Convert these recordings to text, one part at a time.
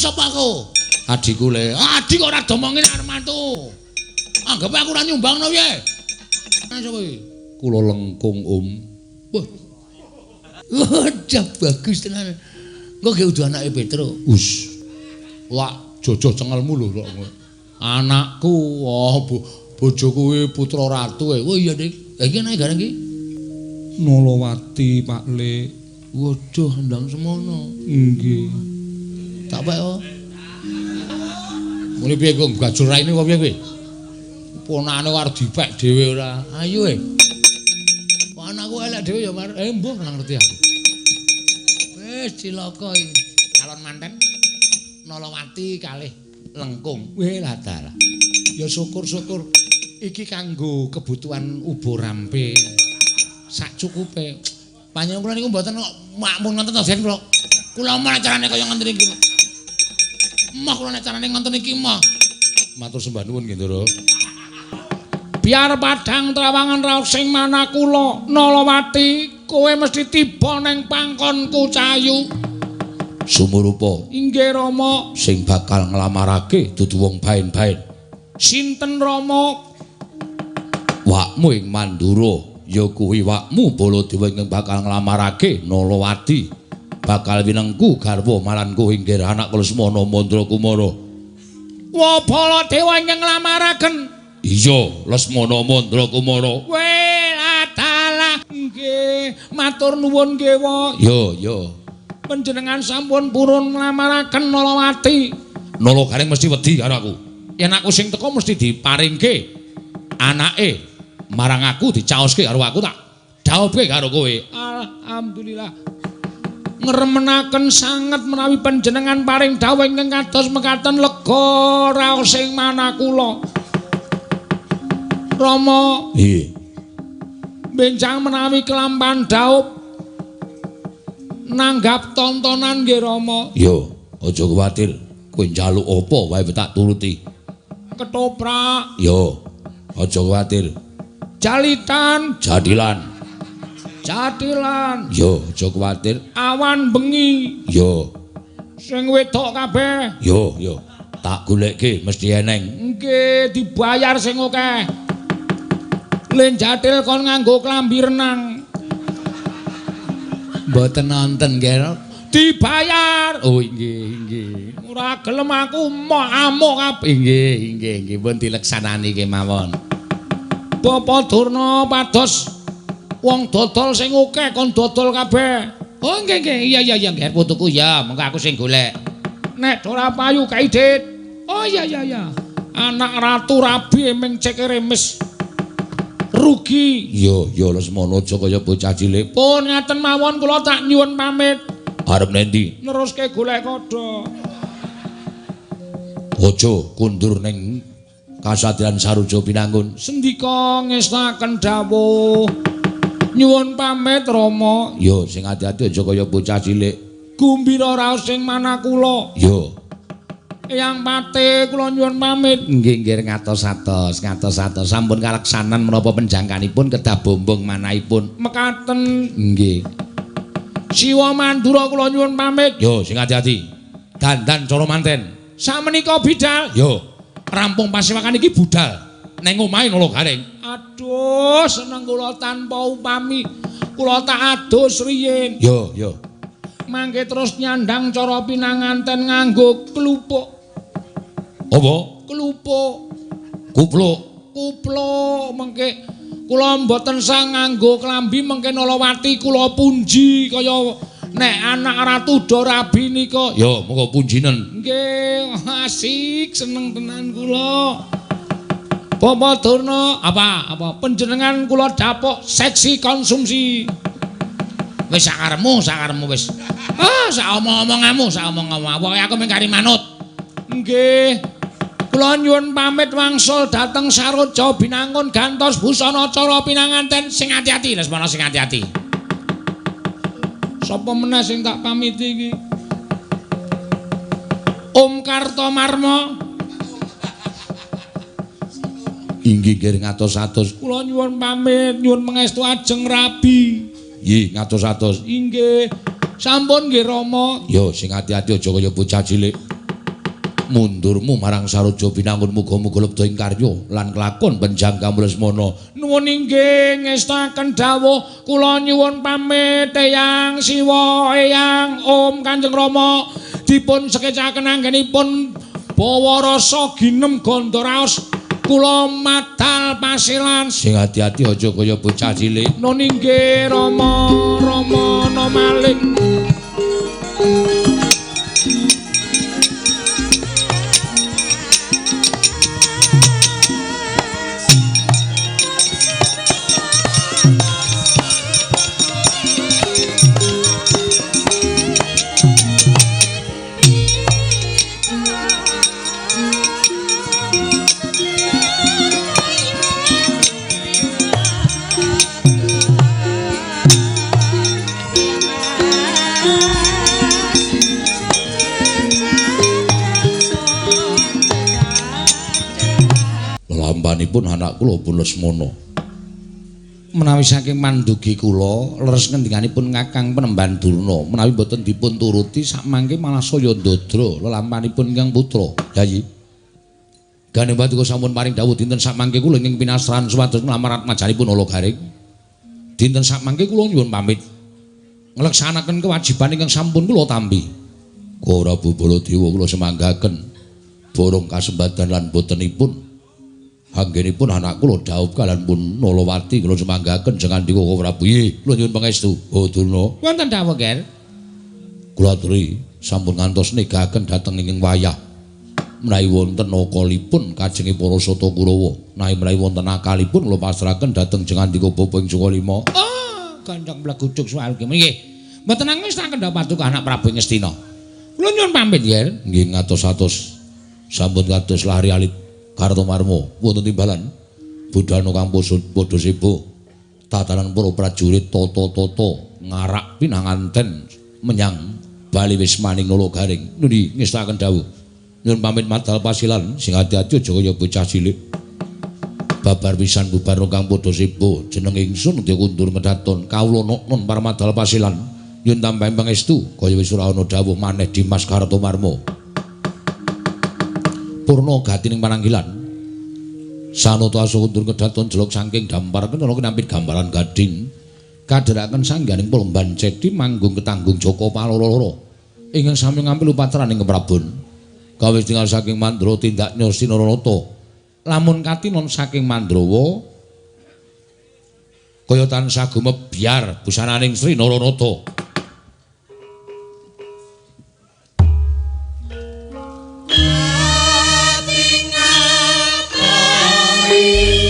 sapa aku? Adhiku le. Adhi kok ora domongin arep mantu. Anggap aku ora nyumbangno piye? Sapa iki? Kula Lengkung, Om. Wah. Wadah bagus tenan. Engko ge udu anake Petro. Us. Wah, jojo cengelmu lho kok. Anakku, oh bojoku kuwi putra ratu e. Oh iya, Dik. Lah iki anake gareng iki? Nalawati, Pak Le. Waduh, ndang semono. Nggih. Tak pek oh. Muni piye kok gajul raine kok piye kowe? Ponakane arep dipek dhewe ora. Ayo e. Kok anakku elek dhewe ya, Mar. Mbuh ora ngerti aku. Wis cilaka iki. Calon manten Nalawati kalih Lengkung. Weh lah dalah. Ya syukur-syukur iki kanggo kebutuhan ubo rampe. Sak cukupe. Panjenengan kula niku mboten kok makmun ngoten to, Den kula. Kula moh carane kaya ngoten iki. Moh kula nek carane ngoten iki moh. Matur sembah nuwun nggih, Ndara. Biar padhang trawangan raos sing manah kula, Nalawati, kowe mesti tiba ning pangkonku cayu. Sumurupa. Inggih, Rama. Sing bakal nglamarake dudu wong baen-baen. Sinten, Rama? Wakmu ing Mandura, ya kuwi wakmu Baladewa ingkang bakal nglamarake Nalawati. Bakal winengku garwa malanku inggih anak Lesmana Mandra Kumara. Wa Baladewa ingkang nglamaraken? Iya, Lesmana Mandra Kumara. Weh, dalah. Nggih, matur nuwun nggih, Wa. Ya, ya. Panjenengan sampun purun nglamaraken Nalawati. Nala Gareng mesti wedi karo aku. Yen aku sing teka mesti diparingke anake marang aku, dicaoske karo aku, tak dhawuhke karo kowe. Alhamdulillah. Ngremenaken sanget menawi panjenengan paring dawuh ingkang kados mekaten, lega raos sing manah kula. Rama, Nggih. Benjang menawi kelampan dhaup nanggap tontonan nggih, Rama. Yo, aja kuwatir. Kowe njaluk apa wae tak turuti. Ketoprak. Yo, aja kuwatir. Jalitan, jadilan. Jadilan. Yo, aja kuwatir. Awan bengi. Yo. Sing wedok kabeh. Yo, yo. Tak goleke mesti eneng. Nggih, dibayar sing akeh. Len jathil kon nganggo klambi renang. Mboten nonton, nggih. Dibayar. Oh, inggih, inggih. Ora gelem aku moh amuk kabeh. Inggih, inggih, inggih. Pun dileksanani kemawon. Bapak Durna pados wong dodol sing akeh kon dodol kabeh. Oh, nggih, nggih. Iya, iya, iya, nggih. Putuku ya, mengko aku sing golek. Nek ora payu kae, Dit. Oh iya iya iya. Anak ratu rabi ming ceke remes. Rugi. Yo, yo Lesmana aja kaya bocah cilik. Pun ngaten mawon kula tak nyuwun pamit. Arep nendi? Neruske golek kodho. Aja kundur ning kasatriyan Saruja Binangun. Sendika ngestaken dawuh. Nyuwun pamit, Rama. Yo, sing ati-ati aja kaya bocah cilik. Gumbira raos sing manah kula. Yo. Eyang Pate kula nyuwun pamit. Nggih, nggih, ngatos-atos, ngatos-atos. Sampun kaleksanan menapa penjangkanipun kedah bombong manahipun. Mekaten. Nggih. Siwa Mandura kula nyuwun pamit. Yo, sing ati-ati. Dandan cara manten. Samenika bidal. Yo, rampung pasewakan iki budal neng omahe Nala Gareng. Aduh, seneng kula tanpa upami. Kula tak adus riyin. Yo, yo. Mangke terus nyandang cara pinanganten nganggo klupuk. Apa? Klupuk. Kupluk. Kupluk mengke kula mboten sang nganggo klambi mengke Nalawati kula punji kaya nek anak ratu do rabi nika. Yo, monggo punjinen. Nggih, asik seneng tenan kula. Bapak Durna, apa apa panjenengan kula dapuk seksi konsumsi. Wis sakarepmu, sakarepmu wis. Ah, sak omong-omonganmu, sak omong-omong. Pokoke aku mung kari manut. Nggih. Kula nyuwun pamit wangsul dhateng Saroja Binangun gantos busana cara pinanganten sing ati-ati, Lesmana sing ati-ati. Sapa meneh sing tak pamiti iki? Om Kartomarma. Inggih nggih ngatos-atos. Kula nyuwun pamit, nyuwun pangestu ajeng rabi. Nggih, ngatos-atos. Inggih. Sampun nggih Rama. Yo sing ati-ati aja kaya bocah cilik. Mundurmu marang Saroja Binangun muga-muga lebda ing karya lan kelakon penjangka Lesmana. Nuwun inggih ngestaken dawuh, kula nyuwun pamit Eyang Siwa, Eyang Om Kanjeng Rama, dipun sekecaken anggenipun bawa rasa ginem gandha raos. Kula madal pasilan. Sing ati-ati aja kaya bocah cilik. Nun inggih Rama, Rama ana malih. Lampanipun anak kula pun Lesmana. Menawi saking mandugi kula leres ngendikanipun Kakang Penemban Durna, menawi boten dipun turuti sakmangke malah saya ndadra lelampanipun ingkang putra. Yayi. Gandeng paduka sampun paring dawuh dinten sakmangke kula ingkang pinasran supados nglamar atmajanipun Ala Garing. Dinten sakmangke kula nyuwun pamit ngleksanaken kewajiban ingkang sampun kula tampi. Prabu Baladewa kula semanggaken borong kasembadan lan botenipun anggenipun anak kula dhaup kalian pun Nalawati kula semanggaken jengandika Prabu. Nggih, kula nyuwun pangestu. Oh Durna. Wonten dawuh, Ger. Kula aturi sampun ngantos negaken dhateng ing wayah. Menawi wonten akalipun kajenge para Sata Kurawa, menawi wonten akalipun kula pasrahaken dhateng jengandika Bapa ing Sukalima. Oh, gandhong mlegudug soal ki. Nggih. Mboten nangis tak kendhak paduka anak Prabu Ngastina. Kula nyuwun pamit, Ger. Nggih, ngatos-atos sampun kados lari alit Kartomarma wonten timbalan budal kang padha sibuk tatanan para prajurit tata-tata ngarak pinanganten menyang bali wismaning Nala Garing. Nuli ngestaken dawuh. Nyuwun pamit madal pasilan, sing ati-ati aja kaya bocah cilik. Babar pisan bubar kang padha sibuk jeneng ingsun ndya kundur medaton kawula noknon parmadal pasilan. Nyuwun tambahi pangestu kaya wis ora ana dawuh maneh Dimas Kartomarma. Purna gatining pananggilan sanata asa kundur kedaton jelok saking dampar kenala kinampit gambaran gading kadheraken sangganing Polemban Cedi manggung ketanggung Joko Paloro ingkang sami ngampil upacaraning keprabon kawis tinggal saking Mandra tindak Nyasti Naranata lamun katinon saking Mandrawa kaya tansah gumebyar busananing Sri Naranata. Sri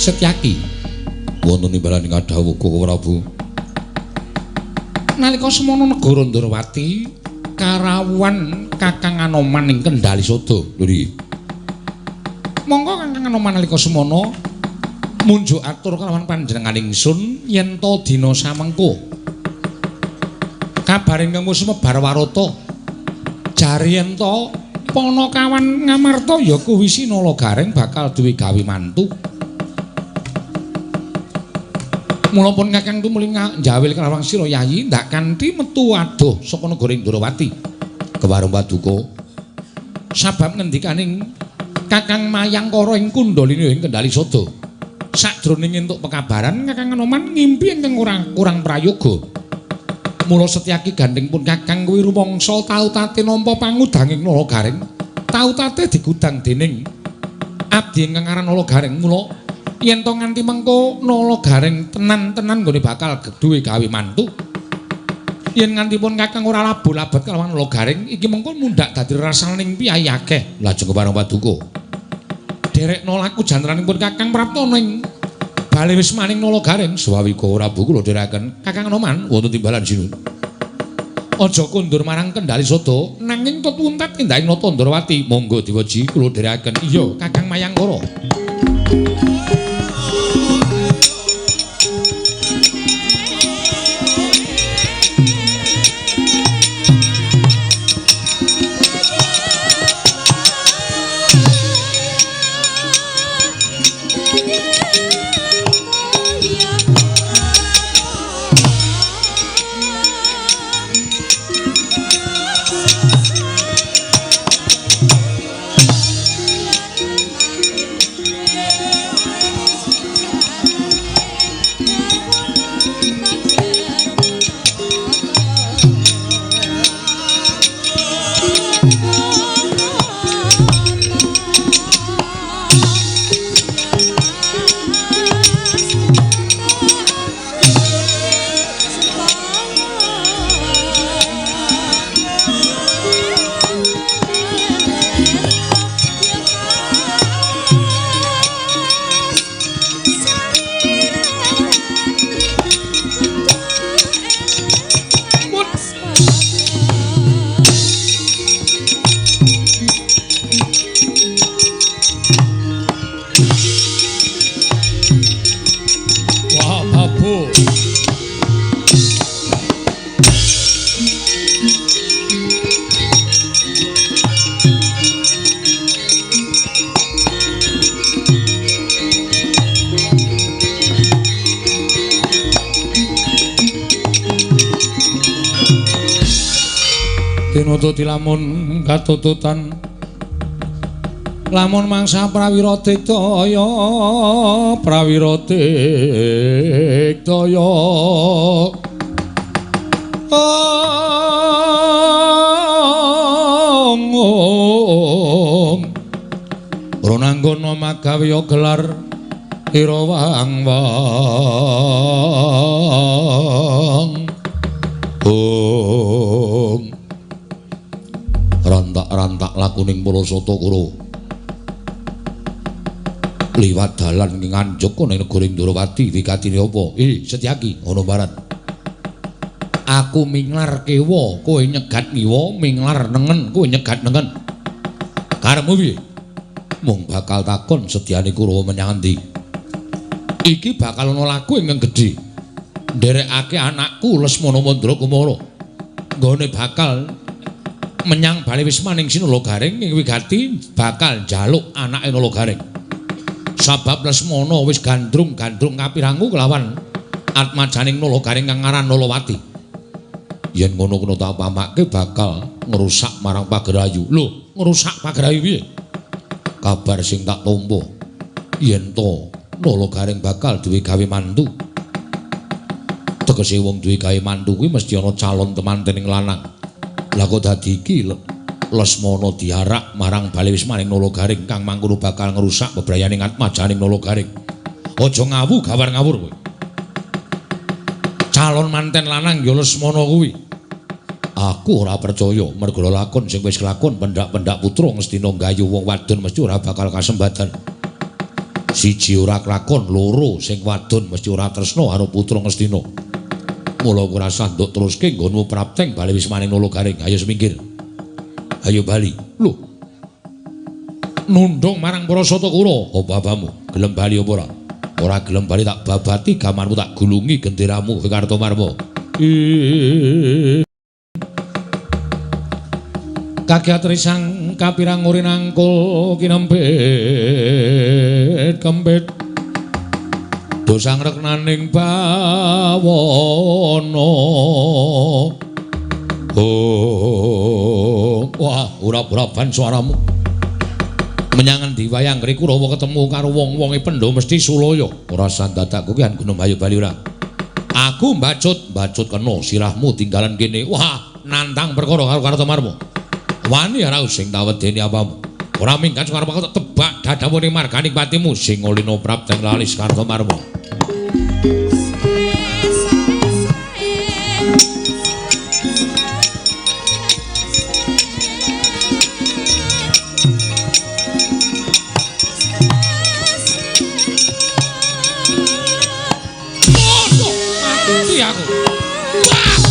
Setyaki wonten imbalan ing dawuh Prabu. Nalika semono negara Ndrawati karawuhan Kakang Anoman ing Kendhali Sada. Lho monggo Kakang Anoman nalika semono munjuk atur kalawan panjenengan ingsun yen to dina samengko kabar ingkang sumebar warata jare yen to Panakawan Ngamarta ya kuwi Sinala Gareng bakal duwe gawe mantu. Mula pun Kakang tumuli njawil kalawan sira Yayi ndak kanthi metu adoh saka negara Ndrawati kewarung paduka. Sabab ngendikaning Kakang Mayangkara ing Kundalini ing Kendhali Sada. Sajroning entuk pekabaran Kakang Anoman ngimpi ingkang kurang prayoga. Mula Setyaki gandeng pun Kakang kuwi rumangsa tau tate nampa pangudanging Nala Gareng. Tau tate digudang dening abdi ingkang aran Nala Gareng. Mula yen to nganti mengko Nala Gareng tenan-tenan nggone bakal duwe gawe mantu. Yen nganti pun Kakang ora labuh-labet kalawan Nala Gareng iki mengko mundhak dadi rasaning piyayi akeh. Lajeng kepareng paduka. Derek nolaku jantranipun Kakang prapta ning bali wis maning Nala Gareng. Sawika Prabu kula dherekaken Kakang Anoman wonten timbalan sinun. Aja kondur marang Kendali Sada, nanging tut wuntat endahing Nata Ndrawati. Monggo diwaji kula dherekaken. Iya, Kakang Mayangkara. Tinututi lamun katututan lamun mangsa prawira diktaya prawira diktaya ong ronanggana magawe gelar ira wang wang ong rantak-rantak lakuning para sata Kura liwat dalan ing Nganjuk ning negara Ndrawati wigatine apa? Setyaki ana barat. Aku minglar kewa, kowe nyegat ngiwa, minglar nengen, kowe nyegat nengen. Karepmu piye? Mung bakal takon setyane Kurawa menyang endi? Iki bakal ana laku ingkang gedhe. Nderekake anakku Lesmana Mandra Kumara. Nggone bakal menyang Bale Wisma ning Sinala Garing ing wigati bakal njaluk anake Nala Garing. Sabab Lesmana wis gandrung-gandrung kapirangu kelawan atmajaning Nala Garing kang aran Nalawati. Yen ngono kena tak pamake bakal ngrusak marang Pagerayu. Lho, ngrusak Pagerayu piye? Kabar sing tak tampa yen to Nala Garing bakal duwe gawe mantu. Tegese wong duwe gawe mantu kuwi mesti ana calon temanten ing lanang. Lah kok dadi iki Lesmana diarak marang Bale Wisma ning Nala Garing kang mangkono bakal ngrusak bebrayaning atmajaning Nala Garing. Aja ngawu gawar ngawur kowe. Calon manten lanang ya Lesmana kuwi. Aku ora percaya mergo lakon sing wis kelakon pendak-pendak putra Ngastina nggayu wong wadon mesti ora bakal kasembadan. Siji ora kelakon, loro sing wadon mesti ora tresna karo putra Ngastina. Mula aku rasah nduk teruske nggonmu prapteng Bale Wisma ning Nala Garing. Ayo semingkir. Ayo bali. Lho. Nundung marang para sata Kura. Apa abamu? Gelem bali apa ora? Ora gelem bali tak babati gamanmu tak gulungi genderamu Kartomarma. Kagiat risang kapirang uri nangkul kinempit kempit. Dosang reknaning bawana. Oh, wah, urap-urapan suaramu. Menyang endi wayang ngri Kurawa ketemu karo wong-wonge Pandhawa mesti sulaya. Ora sandadak kuwi gunung ayo bali ora. Aku mbacut, mbacut kena sirahmu tinggalan kene. Wah, nantang perkara karo Kartomarma. Wani ora sing tawedeni apamu. Ora minggat karo aku tebak dadamu ning marganing patimu sing olino prapteng lalis Kartomarma. Mati aku. Wah!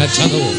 Gajah tuwa.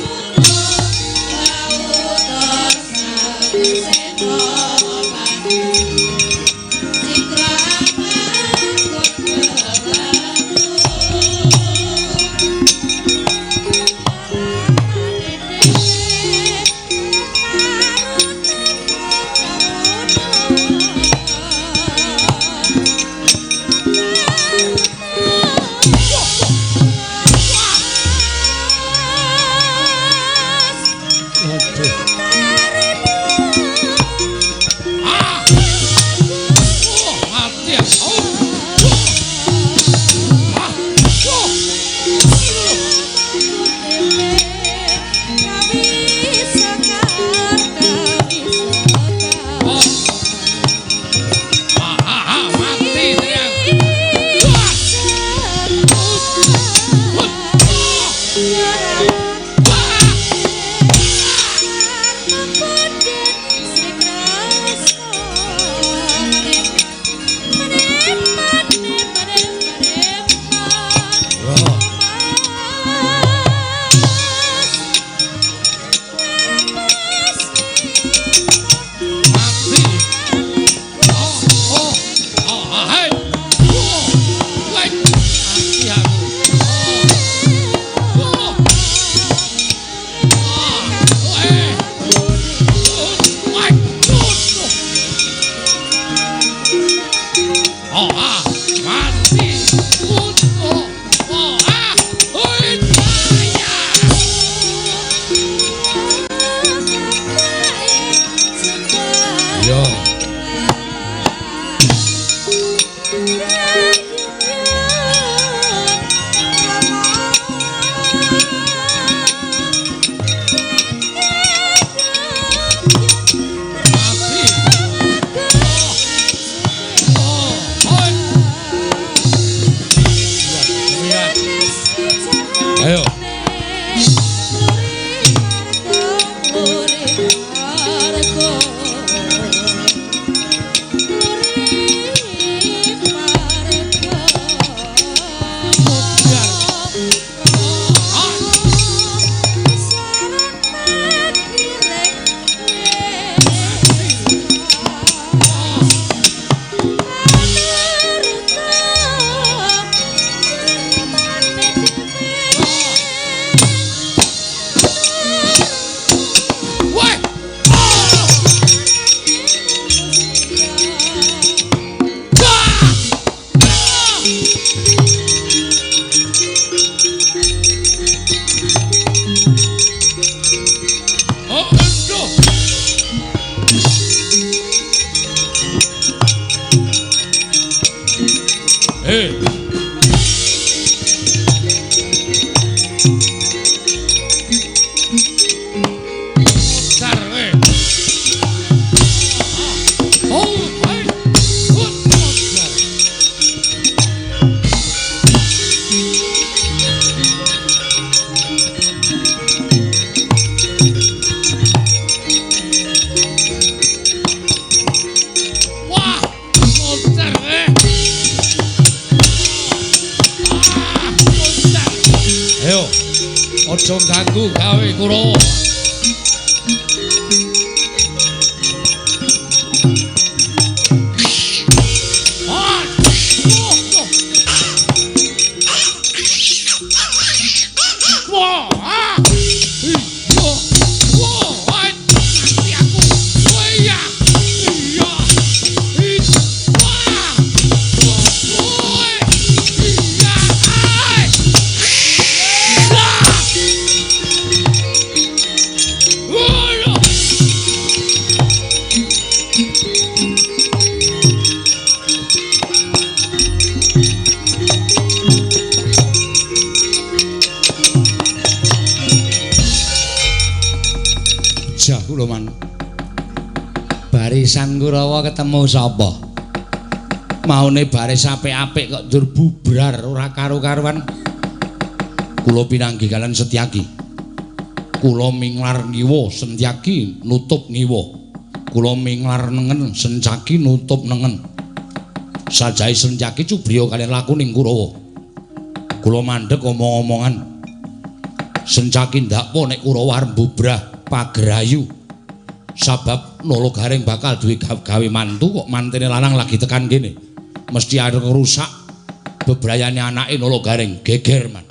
Aja ganggu gawe Kurawa. Barisan Kurawa ketemu sapa? Maune baris apik-apik kok njur bubrar ora karu-karuan. Kula pinanggih kalian Setyaki. Kula minglar ngiwa, Setyaki nutup ngiwa. Kula minglar nengen, Sencaki nutup nengen. Sajahe Sencaki cubriya kalian lakuning Kurawa. Kula mandheg omong-omongan. Sencaki ndakwa nek Kurawa arep mbubrah Pagerayu. Sabab Nala Gareng bakal duwe gawe mantu kok mantene lanang lagi tekan kene. Mesti arep ngrusak bebrayane anake Nala Gareng geger man.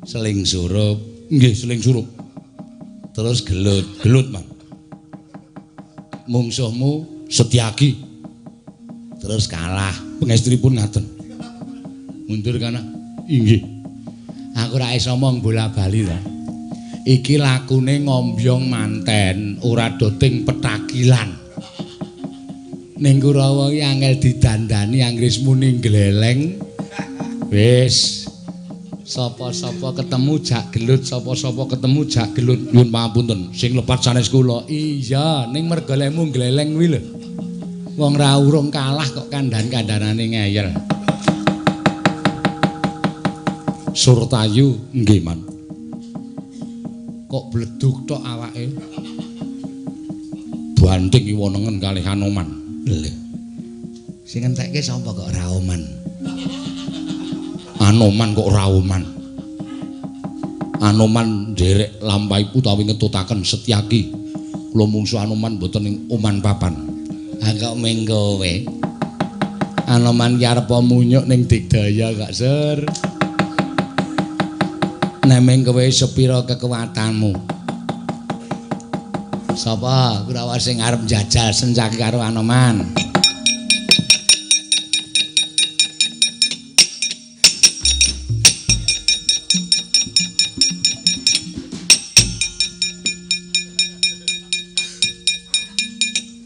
Seling surup, nggih seling surup. Terus gelut, gelut man. Mungsuhmu Setyaki. Terus kalah. Pangestunipun ngaten. Mundur kana. Inggih. Aku ora iso omong bola-bali ta. Iki lakune ngombyong manten, ora doting petakilan. Ning Kurawa iki angel didandani anggris muni gleleng. Wis. Sapa-sapa ketemu jak gelut, sapa-sapa ketemu jak gelut. Nyuwun pangapunten, sing lepat sanes kula. Iya, ning merga lemu gleleng kuwi lho. Wong ra urung kalah kok kandhan-kandhanane ngeyel. Surtayu nggih man. Kok bleduk tok awake. Banting iwa nengen kalih Anoman. Lho. Sing entekke sapa kok Raoman? Anoman kok Raoman. Anoman nderek lampahi utawi ngetutaken Setyaki. Kula mungsu Anoman mboten ing oman papan. Ha kok ming kowe. Anoman ki arep munyuk ning Digdaya kok, Sur. Nek ming kowe sepira kekuatanmu? Sapa Kurawa sing arep njajal Sencaki karo Anoman?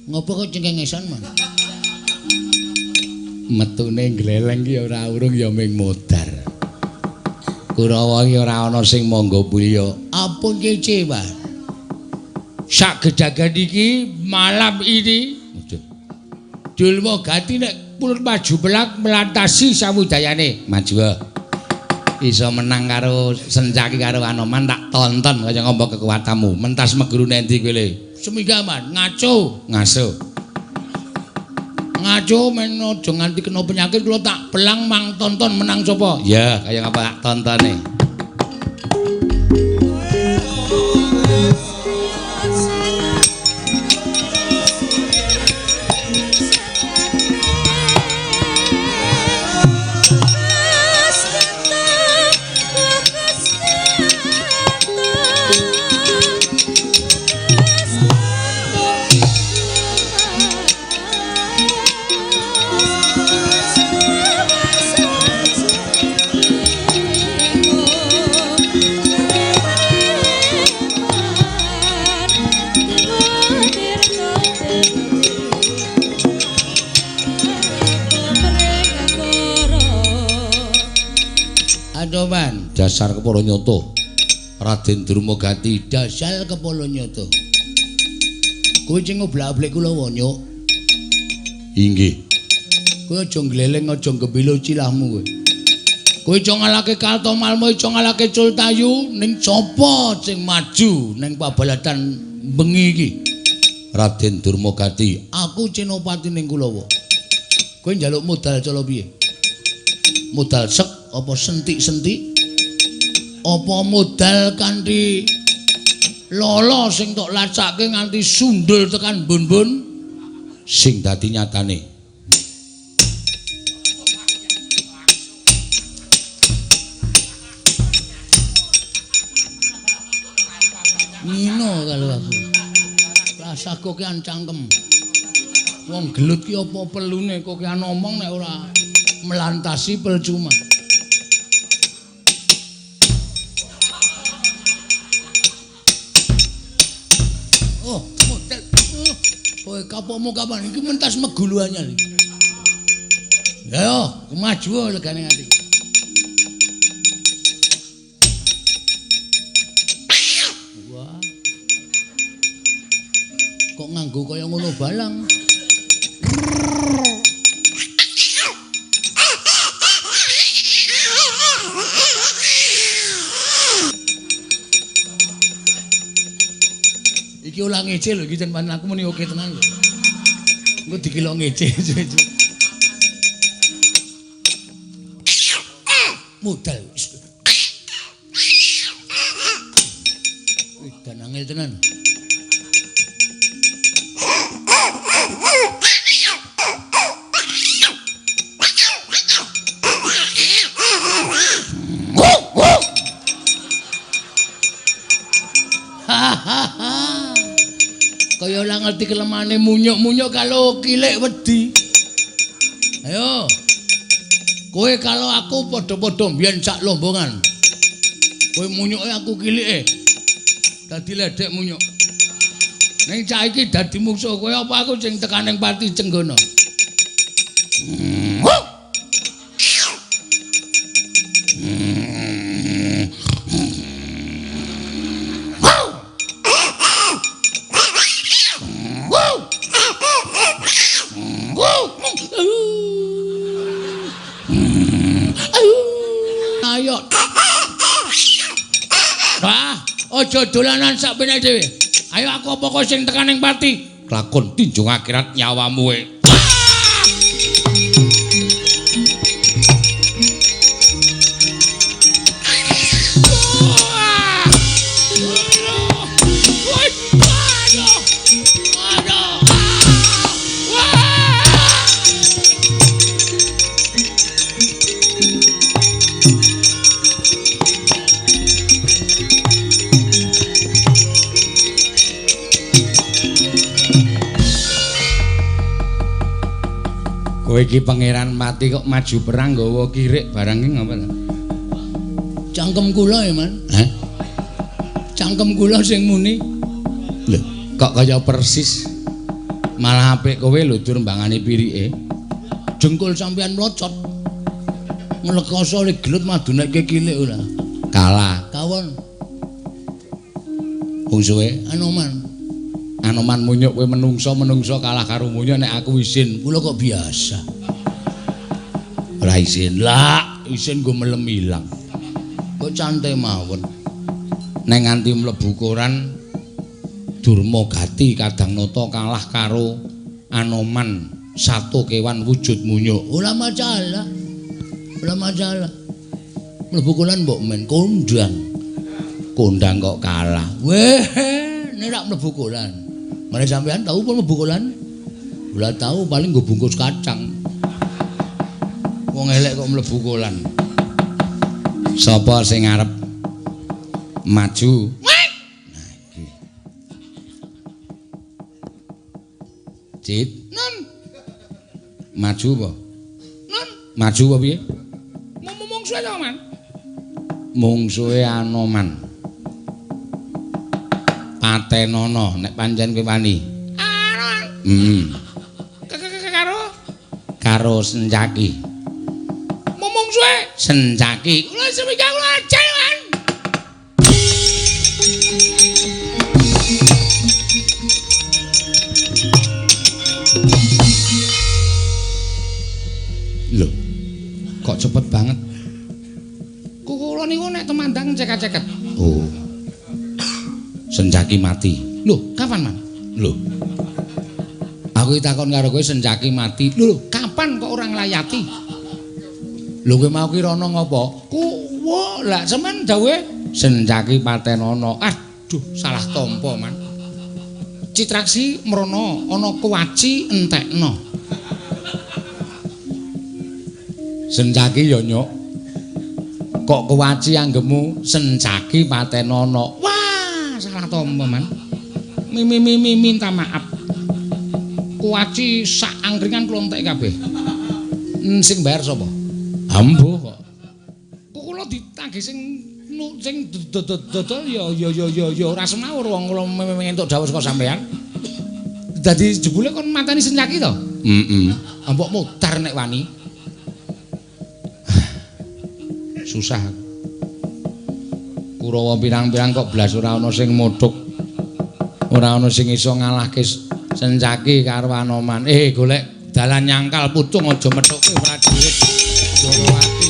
Ngopo kok cengengesan, Man? Metune gleleng ki ora urung ya ming modar. Kurawa iki ora ana sing mangga mulya. Ampun kece, Pak. Sak gedagan iki malam ini Dulma Gati nek pulun maju melak melantasi samudayane. Maju. Iso menang karo Sencaki karo Anoman tak tonton kaya ngombo kekuatanmu. Mentas meguru endi kowe le? Semingga man, ngaco, ngaso. Ngaco men aja nganti kena penyakit kula tak belang mang tonton menang sapa. Ya, kaya ngapa tak tontone. Anoman, dasar kepala nyoto. Raden Durmagati, dasar kepala nyoto. Kowe sing ngoblak-ablik kula wonyok. Inggih. Kowe aja ngleleng, aja gembilo cilahmu kowe. Kowe aja ngalahke Kartomarma, aja ngalahke Cultayu, ning sapa sing maju ning pabalatan bengi iki? Raden Durmagati, aku Senopati ning Kulawa. Kowe njaluk modal cala piye? Modal sek apa sentik-sentik? Apa modal kanthi lolo sing tok lacake nganti sundul tekan bun-bun? Sing dadi nyatane. Ngino kalau aku. Rasah kokean cangkem. Wong gelut ki apa perlune kokean omong nek ora melantasi percuma. Oh, model. Kowe kapokmu kapan iki mentas megulu anyar iki. Ya yo, maju legane nganti. Wah. Kok nganggo kaya ngono balang. Iki ora ngece lho iki jen aku muni oke tenan lho. Engko dikira ngece. Modal. Wih, dan angel tenan. Kaya ora ngerti kelemane munyuk-munyuk kalau kilik wedi. Ayo. Kowe kalau aku padha-padha mbiyen sak lombongan. Kowe munyuke aku kilike. Dadi ledek munyuk. Ning cah iki dadi mungsuh kowe apa aku sing tekaning pati Cenggana. Ayo. Wah, aja dolanan sak penake dhewe. Ayo aku apa kowe sing tekaning pati? Kelakon tinjung akhirat nyawamu e. Kowe iki pangeran mati kok maju perang nggawa kirik barang iki ngapa ta? Cangkem kula ya, Man. Hah? Cangkem kula sing muni. Lho, kok kaya persis. Malah apik kowe lho dur mbangane pirike. Jengkul sampean mlocot. Nglekoso le gelut madunekke kilik ora. Kalah. Kawon. Mungsuhe Anoman. Anoman munyuk kowe menungso-menungso kalah karo munyuk nek aku isin. Kula kok biasa. Ora isin. Lah, isin nggo melem ilang. Kok cante mawon. Nek nganti mlebu koran Durma Gati Kadang Nata kalah karo Anoman satu kewan wujud munyuk. Ora masalah. Ora masalah. Mlebu koran mbok men kondang. Kondang kok kalah. Weh, nek rak mlebu koran. Mare sampean tau pun mlebu koran? Ora tau, paling nggo bungkus kacang. Wong elek kok mlebu kolan. Sapa sing arep maju? Nah iki. Cit, non. Maju apa? Non. Maju apa piye? Mungsuhe to, Man? Mungsuhe Anoman. Patenono nek pancen kowe wani. Heeh. Karo karo Sencaki. Mungsuhe Sencaki. Kula seminggu kula ajar, Man. Lho. Kok cepet banget? Kula niku nek temandang ceket-ceket. Oh. Sencaki mati. Lho, kapan, Man? Lho. Aku takon karo kowe Sencaki mati. Lho, kapan kok ora nglayati? Lho kowe mau ki rono ngopo? Kuwo, lah sampean dawuhe Sencaki patenono. Aduh, salah tampa, Man. Citraksi mrono ana kuwaci entekno. Sencaki ya nyuk. Kok kuwaci anggemu Sencaki patenono. Wah, salah tampa, Man. Mi minta maaf. Kuwaci sak angkringan kula entek kabeh. Sing bayar sapa? Ambuh kok. Kula ditagih sing sing dodol ya ya ya ya ya ora semaur wong kula entuk dawuh saka sampean. Dadi jebule kon mateni Sencaki to? Heeh. Mbok mutar nek wani. Susah. Kurawa pirang-pirang kok blas ora ana sing muthuk. Ora ana sing iso ngalahke Sencaki karo Anoman. Golek dalan nyangkal pucung aja methuke prajurit Ndorowati.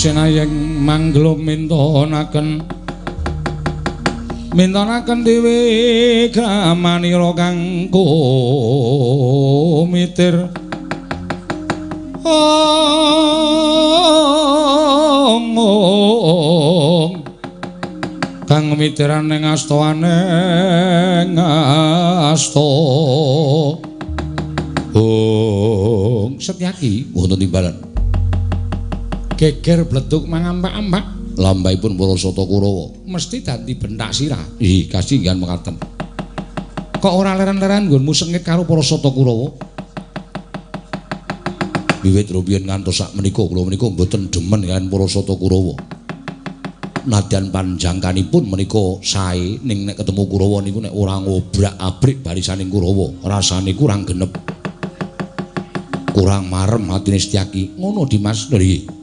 Sinayeng mangglung mintonaken mintonaken dewe kramanira kang kumitir ong kang mitiran ing astaane asta ong. Setyaki wonten timbalan geger bleduk mangampak-ampak lambahipun para Sata Kurawa mesti dadi bentak sirah. Ih, kasinggihan mekaten. Kok ora leren-leren nggonmu sengit karo para Sata Kurawa? Wiwit rumiyin ngantos sak menika kula menika mboten demen kaliyan para Sata Kurawa. Nadyan panjangkanipun menika sae ning nek ketemu Kurawa niku nek ora ngobrak-abrik barisaning Kurawa, rasane kurang genep. Kurang marem atine Setyaki. Ngono Dimas. Lho iki.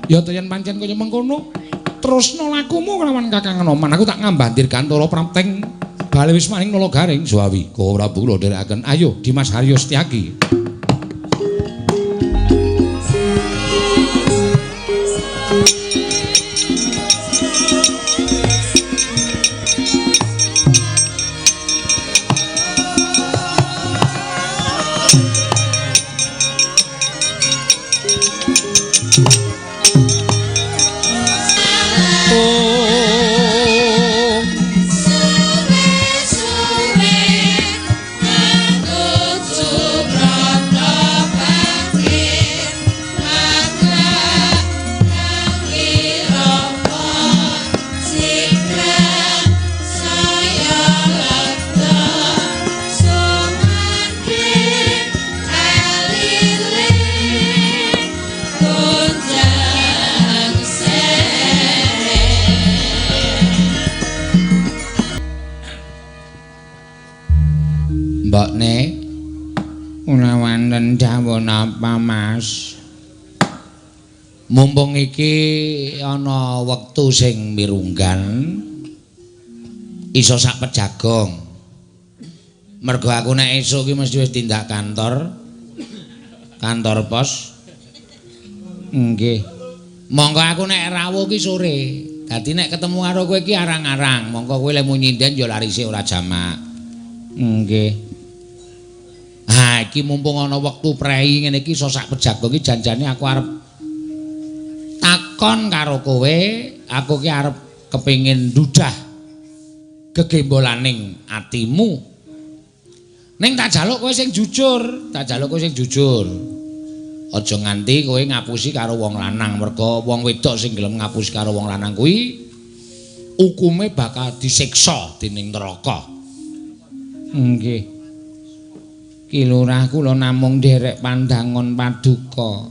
Ya yen pancen kaya mengkono, terusno lakumu kelawan Kakang Anoman. Aku tak ngambandir gantara prapteng bali wismaning Nala Garing. Suwawi, Koko Prabu kula dherekaken. Ayo Dimas Haryo Setyaki. Mbokne ora wonten dawuh napa Mas? Mumpung iki ana wektu sing mirunggan iso sak pejagong. Mergo aku nek esuk iki mesti wis tindak kantor. Kantor pos. Nggih. Monggo aku nek rawuh ki sore. Dadi nek ketemu karo kowe iki arang-arang, monggo kowe lemu nyinden ya larise ora jamak. Nggih. Ha iki mumpung ana wektu prei ngene iki iso sak pejagong iki janjane aku arep takon karo kowe, aku ki arep kepengin ndudah gegembolaning atimu. Ning tak jaluk kowe sing jujur, tak jaluk kowe sing jujur. Aja nganti kowe ngapusi karo wong lanang, mergo wong wedok sing gelem ngapusi karo wong lanang kuwi hukume bakal disiksa dening neraka. Nggih. Ki Lurah kula namung nderek pandangon paduka.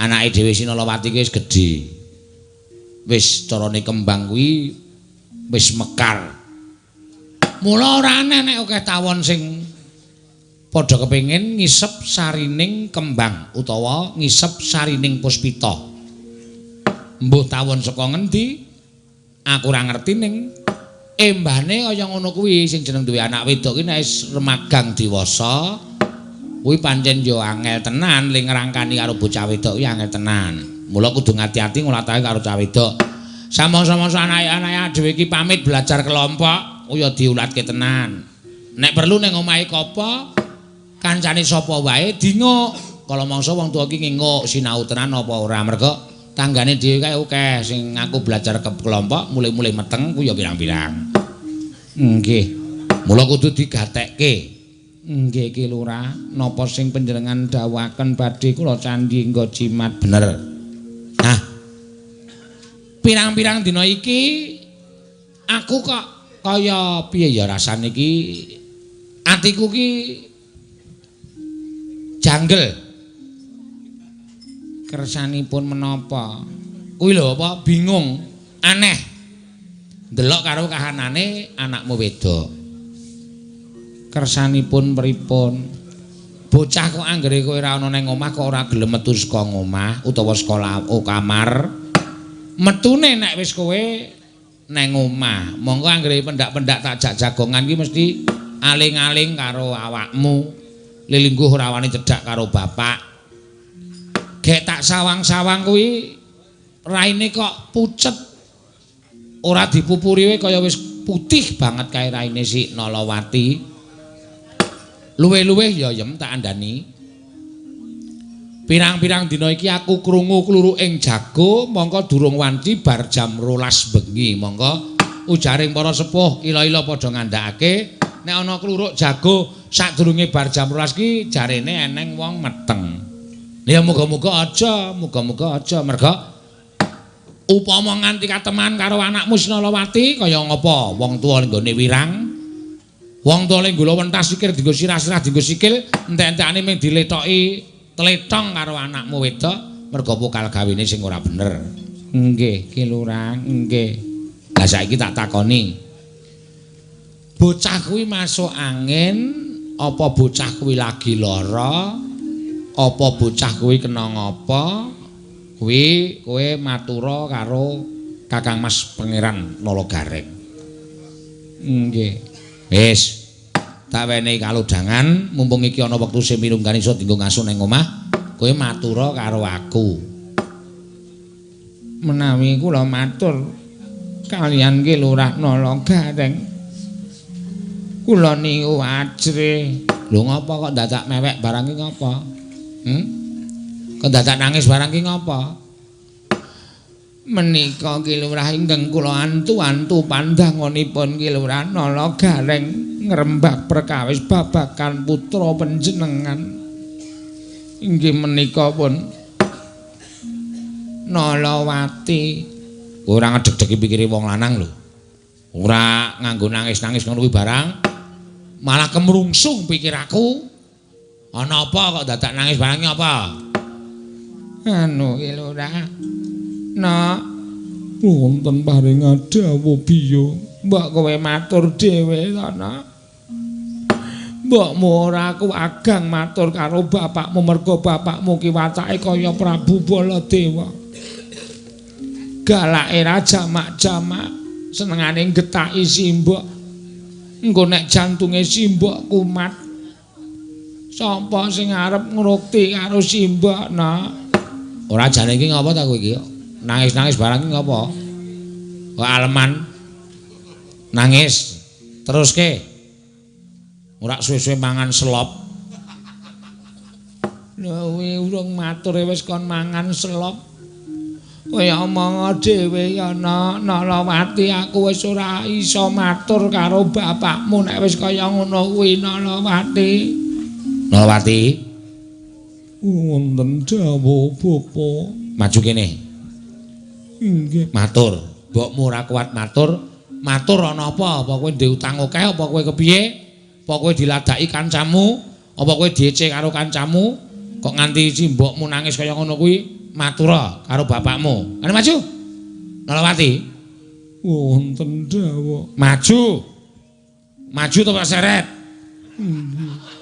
Anake dhewe Sinalawati ki wis gedhe. Wis carane kembang kuwi wis mekar. Mula ora aneh nek akeh tawon sing padha kepengin ngisep sarining kembang utawa ngisep sarining puspita. Mbuh tawon saka ngendi? Aku ora ngerti ning embane kaya ngono kuwi sing jeneng duwe anak wedok ki nek wis remagang dewasa kuwi pancen ya angel tenan le ngrangkani karo bocah wedok kuwi angel tenan. Mula kudu ngati-ati nglatake karo cah wedok. Samangsa-mangsa anake-anake dhewe iki pamit belajar kelompok ya diulatke tenan. Nek perlu ning omahe kopo kancane sapa wae dinguk. Kala mangsa wong tuwa iki nginguk sinau tenan apa ora, mergo tanggane dhewe kae akeh sing ngaku belajar ke kelompok mulih-mulih meteng ku ya pirang-pirang. Nggih. Mula kudu digatekke. Nggih Ki Lurah, napa sing panjenengan dawuhaken badhe kula candhi nggo jimat bener. Nah. Pirang-pirang dina iki aku kok kaya piye ya rasane iki atiku ki janggel. Kersanipun menapa? Kuwi lho apa bingung, aneh. Ndelok karo kahanane anakmu wedok. Kersanipun pripun? Bocah kok anggere kowe ora ana nang omah kok ora gelem metu saka omah utawa sekolah o kamar. Metune nek wis kowe nang omah. Monggo anggere pendak-pendak tak jak jagongan ki mesti aling-aling karo awakmu. Lilingguh ora wani cedhak karo bapak. Gek tak sawang-sawang kuwi raine kok pucet. Ora dipupuri wae kaya wis putih banget kae raine si Nalawati. Luwih-luwih ya Yem tak andani. Pirang-pirang dina iki aku krungu kluruk ing jago mongko durung wanci bar jam 12 bengi. Mongko ujaring para sepuh ila-ila padha ngandhakake nek ana kluruk jago sadurunge bar jam 12 ki jarene eneng wong meteng. Ya muga-muga aja, muga-muga aja merga upama nganti kateman karo anakmu Sinalawati kaya ngapa wong tuwa nggone wirang. Wong tuwa le nggula wentas sikil dienggo sirah-sirah dienggo sikil entek-entekane mung diletoki tletong karo anakmu wedok merga pokal gawene sing ora bener. Nggih, Ki Lurah, nggih. Lah saiki tak takoni. Bocah kuwi masuk angin apa bocah kuwi lagi lara? Apa bocah kuwi kena ngapa? Kuwi kowe matura karo Kakang Mas Pangeran Nala Gareng. Nggih. Wis. Tak wenehi kalodhangan, mumpung iki ana wektu sing mirunggan iso dienggo ngaso ning omah, kowe matura karo aku. Menawi kula matur kaliyan Ki Lurah Nala Gareng, kula niku ajrih. Lho ngapa kok dadak mewek barang iki ngapa? Kok dadak nangis barang iki ngapa? Menika Ki Lurah ingkang kula antu-antu pandanganipun Ki Lurah Nala Gareng ngrembak perkawis babagan putra panjenengan. Inggih menika pun Nalawati. Ora ngedeg-degi pikire wong lanang lho. Ora nganggo nangis-nangis ngono kuwi barang. Malah kemrungsung pikiraku. Ana apa kok dadak nangis barang iki apa? Anu Ki Lurah. Nak wonten paring dawuh biyo. Mbok kowe matur dhewe to, Nak. Mbokmu ora aku agang matur karo bapakmu mergo bapakmu ki watake kaya Prabu Baladewa. Galake ra jamak-jamak, senengane getaki simbok. Engko nek jantunge simbok kumat, sapa sing arep ngrukti karo simbok, Nak? Ora jane iki ngapa ta kowe iki? Nangis-nangis barang iki ngapa? Kok aleman nangis teruske. Ora suwe-suwe mangan selop. Lho kuwi urung matur wis kon mangan selop. Kowe omong dhewe ya, Nak. Nalawati aku wis ora iso matur karo bapakmu nek wis kaya ngono kuwi, Nalawati. Nalawati. Wonten dawuh bapa. Maju kene. Inggih. Matur. Mbokmu ora kuat matur. Matur ana apa? Apa kowe ndek utang akeh apa kowe kepiye? Apa kowe diladaki kancamu? Apa kowe diece karo kancamu? Kok nganti si mbokmu nangis kaya ngono kuwi? Matura karo bapakmu. Ane maju. Nalawati. Wonten dawuh. Maju. Maju to Pak Seret. Inggih.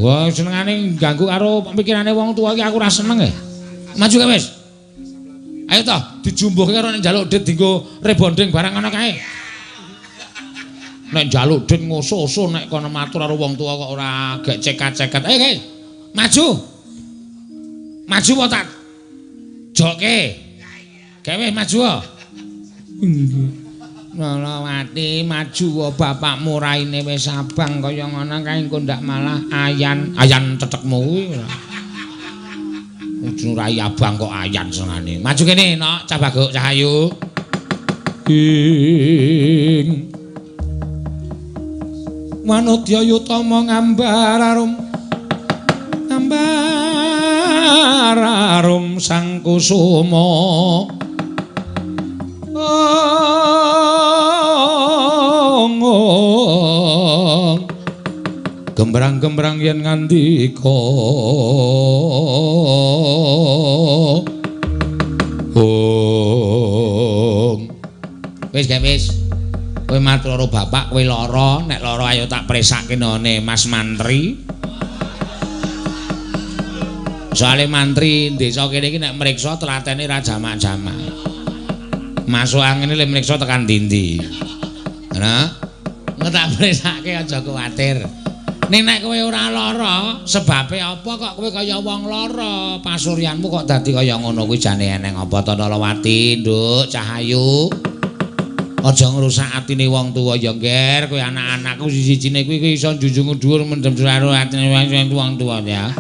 Wah, senengane ganggu karo pikirane wong tuwa iki aku ora seneng e. Maju kae wis. Ayo toh dijumbuhke karo nek njaluk dit dienggo rebonding barang ngono kae. Nek njaluk dit ngoso-oso nek kono matur karo wong tuwa kok ora gek cekat-ceket. Ayo guys, maju. Maju apa tak joke. Gawe maju. Inggih. Nalawati maju wae bapakmu raine wis abang kaya ngono kae engko ndak malah ayan. Ayan tetekmu kuwi ora. Ujung rai abang kok ayan senengane. Maju kene, Nok, Cah Baguk Cahayu. Ing Manudya Yutama ngambar arum. Ngambar arum Sang Kusuma. Gembrang-gembrang yen ngandika. Ong. Wis gawe wis. Kowe matur karo bapak, kowe lara, nek lara ayo tak presake none Mas Mantri. Soale mantri desa kene iki nek mriksa tlatene ra jamak-jamak. Masuk angine le mriksa tekan ndi-ndi. Nah, engko tak presake aja kuwatir. Ning nek kowe ora lara, sebabe apa kok kowe kaya wong lara? Pasuryanmu kok dadi kaya ngono kuwi jane eneng apa to Nalawati, Nduk Cahayu? Aja ngrusak atine wong tuwa ya, Nger. Kowe anak-anakku siji-sijine kuwi iso njunjung dhuwur mendem karo atine wong tuwa ya.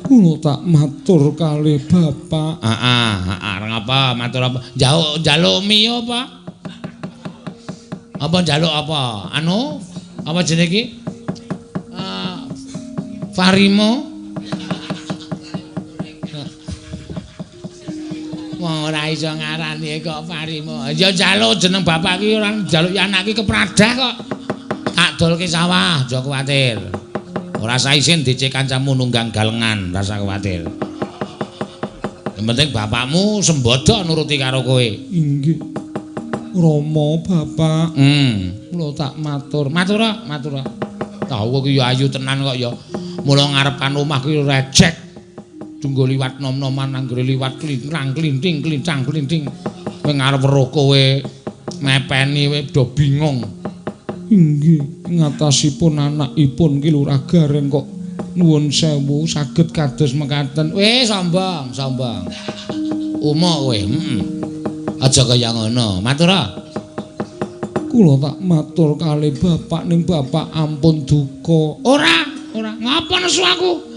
Kula tak matur kalih bapak. Heeh, heeh, arep apa? Matur apa? Njaluk mie apa? Apa njaluk apa? Anu, apa jenenge iki? Farimo. Wong ora iso ngarani kok Farimo. Ya njaluk jeneng bapak iki ora njaluk anak iki kepradah kok. Tak dolke sawah, aja kuwatir. Ora usah isin dicek kancamu nunggang galengan, ora usah kuwatir. Yang penting bapakmu sembodo nuruti karo kowe. Inggih. Rama bapak. Kula tak matur. Matur, matur. Tahu iki ya ayu tenan kok ya. Mula ngarepan omah kuwi rejek. Tunggu liwat nom-noman anggere liwat klintrang klinting klincang klinting. Kowe ngarep weruh kowe mepeni kowe do bingung. Inggih, ngatasipun anakipun Ki Lurah Gareng kok nuwun sewu saged kados mekaten. Weh sombong, sombong. Umuk kowe, heeh. Aja kaya ngono. Matur. Kula tak matur kalih bapak ning bapak ampun duka. Ora, ora. Ngapa nesu aku?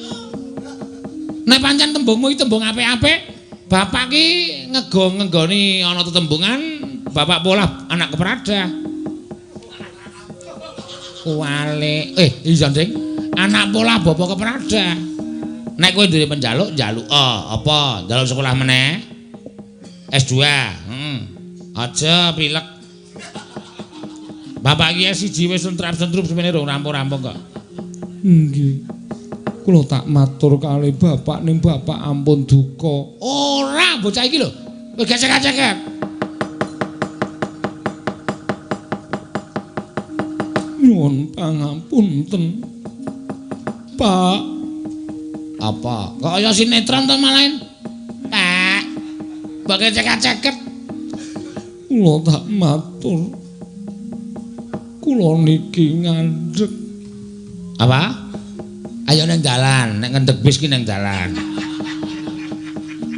Nek pancen tembungmu iki tembung apik-apik, bapak ki ngego-ngenggoni ana tetembungan, bapak polah anak kepradah. Kuwale. Iya, Ding. Anak polah bapak kepradah. Nek kowe duwe penjaluk, njaluk apa? Njaluk sekolah meneh? S2. Heeh. Aja pilek. Bapak iki S1 wis sentrap-sentrup semene rong rampung-rampung kok. Nggih. Kula tak matur kalih bapak ning bapak ampun duka. Ora, bocah iki lho. Wis gecek-gecek. Nyuwun pangapunten. Pak. Apa? Kok kaya sinetron to malahin? Pak. Mbok gecek-geceket. Kula tak matur. Kula niki ngandhek. Apa? Ayo nang dalan, nek ngendhek bis ki nang dalan.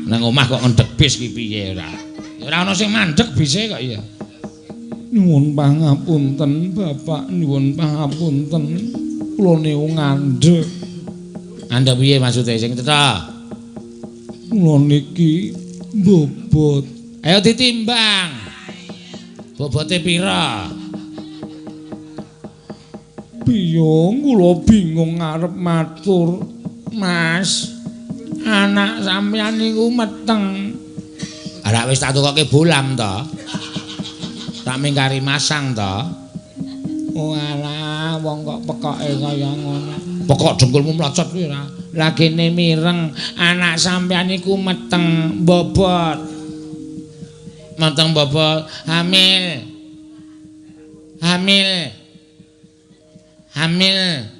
Nang omah kok ngendhek bis ki piye ora? Ya ora ana sing mandhek bise kok iya. Nyuwun pangapunten bapak, nyuwun pangapunten. Kula niku ngandhek. Ngandhek piye maksude sing cetha? Kula niki bobot. Ayo ditimbang. Bobote pira? Biyung kula bingung arep matur. Mas, anak sampeyan niku meteng. Arak wis tak tukoke bolam to. Tak mingkari masang to. Oh alah, wong kok pekoke kaya ngono. Pekok dengkulmu mlocot kuwi ora. Lagene mireng, anak sampeyan niku meteng bobot. Meteng bobot, hamil. Hamil. Hamil.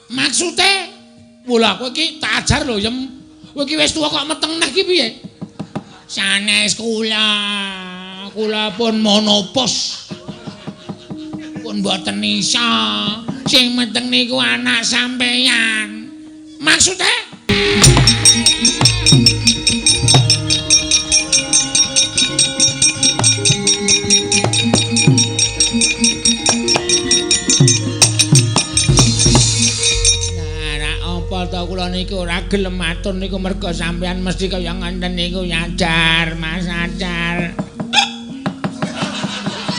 Maksude, mula kowe iki tak ajar lho, Yem. Kowe iki wis tuwa kok meteng neh iki piye? Sanes kula. Kula pun monopos. Pun mboten iso. Sing meteng niku anak sampeyan. Maksude? Kula niku ora gelem matur niku merga sampeyan mesti kaya ngoten niku nyajar, Mas ajar.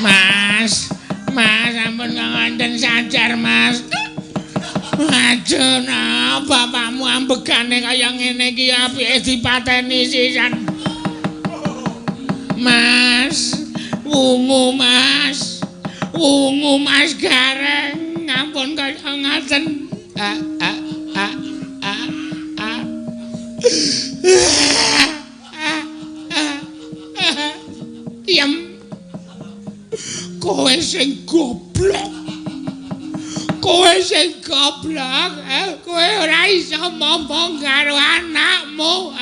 Mas, Mas ampun ngoten sajar, Mas. Aduh, nah, bapakmu ambegane kaya ngene iki apike dipateni sisan. Mas, wungu Mas. Wungu Mas Gareng, ampun kaya ngaten. A a a a a. Yem. Kowe sing goblok. Kowe sing goblok, kowe ora iso momong karo anakmu.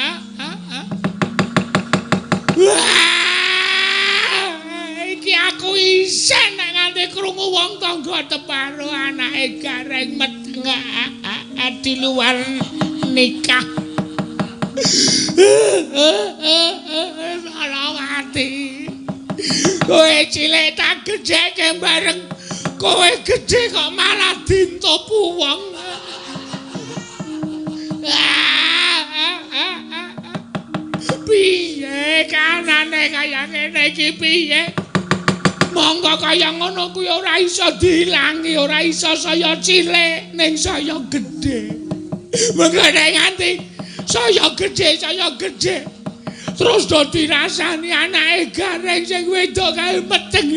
Wah, iki aku isin nek nganti iki krungu wong tangga teparo anake Gareng meteng di luar nikah. Salawati. Kowe cilik tak gedheke bareng kowe gedhe kok malah dintopu wong. Piye kanane kaya ngene iki piye? Monggo kaya ngono kuwi ora iso diilangi, ora iso saya cilik ning saya gedhe. Monggo nek nganti saya gedhe, terus do dirasani anake Gareng sing wedok kae meteng.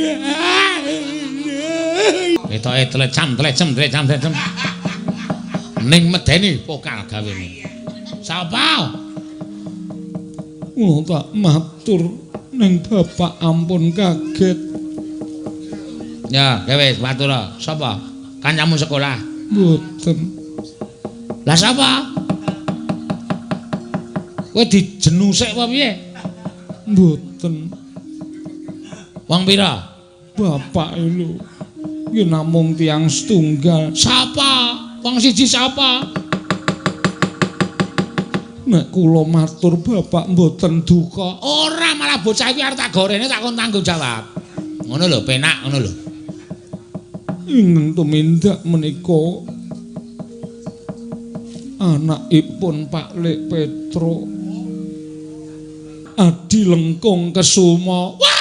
Ketoke tlecam tlecem tlecam tlecem. Ning medeni pokal gawene. Sapa? Kula tak matur ning bapak ampun kaget. Ya, wis matur. Sapa? Kancamu sekolah? Mboten. Lah sapa? Kowe dijenusik apa piye? Mboten. Wong pira? Bapak lho. Nggih namung tiyang setunggal. Sapa? Wong siji sapa? Nek kula matur bapak mboten duka. Ora, malah bocah iki arep tak gorene tak kon tanggung jawab. Ngono lho, penak ngono lho. Ingkang tumindak menika anakipun Pak Lek Petro Adi Lengkung Kesuma. Wah!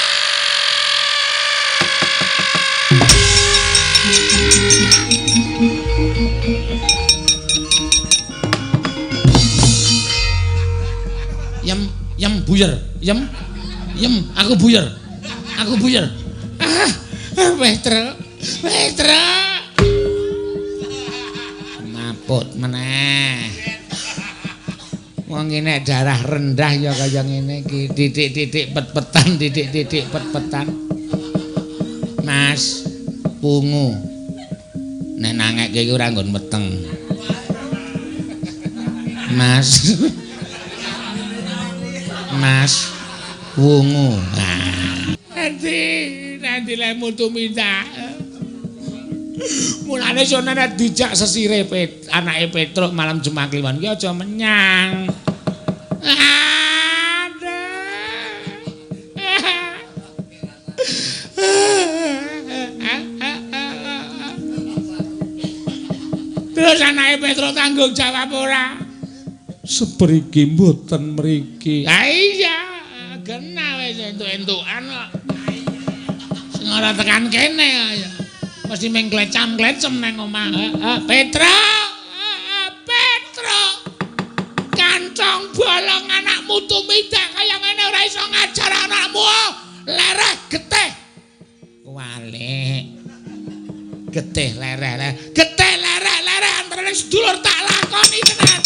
Yem, yem buyer, yem, yem, aku buyer, aku buyer. Ah, Petro, Petro. Maput meneh. Wong nek darah rendah ya kaya ngene iki, titik-titik pet-petan, titik-titik pet-petan. Mas, pungu. Nek nangekke iki ora nggon meteng. Mas. Mas, wungu. Nah. Nanti lemu tumindak. Mulane sono nek dijak sesire anake Petruk malam Jumat Kliwon ki aja menyang. Terus anake Petruk tanggung jawab ora? Sepriki mboten mriki. Ha iya, genah wis entuk-entukan kok. Sing ora tekan kene ya. Mesti mung klecam-klecem nang omah. Petro, Petro. Kancong bolong anakmu tumindak kaya ngene ora iso ngajar anakmu. Lereh getih. Kuwalik. Getih lereh lereh. Getih lereh lereh antarane sedulur tak lakoni tenan.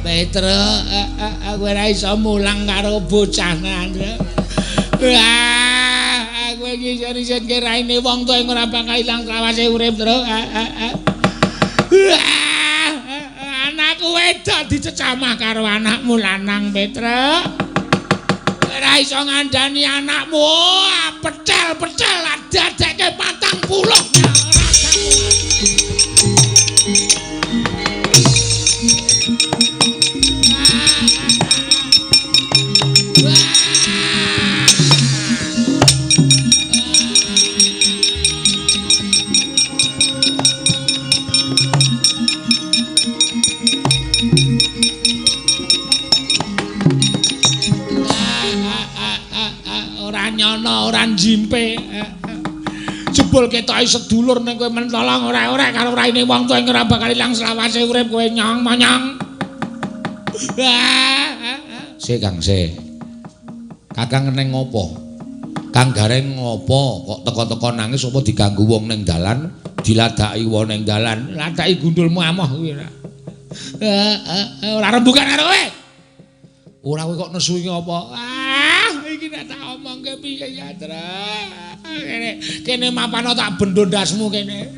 Petro, aku ora iso mulang karo bocah nandra. Wah, aku iki iso-iso raine wong tuwa ora bakal ilang selawase urip, Tru. Anakku wedok dicecamah karo anakmu lanang, Petro. Ora iso ngandani anakmu, pecel-pecel dadekke 40. Ora njimpe. Jebul ketoke sedulur ning kowe mentolong ora-ora karo raine wong tuwa ora bakal ilang selawase urip kowe nyong monyong. Sik Kang sik. Kakang neng ngopo? Kang Gareng ngopo kok teko-teko nangis apa diganggu wong ning dalan, diladaki wong ning dalan, ladaki gundulmu amoh kuwi ora. Ora rembugan karo kowe. Ora kowe kok nesu iki apa? Ah, iki nek tak omongke piye ya, Tru. Kene kene mapano tak bendo ndasmu kene.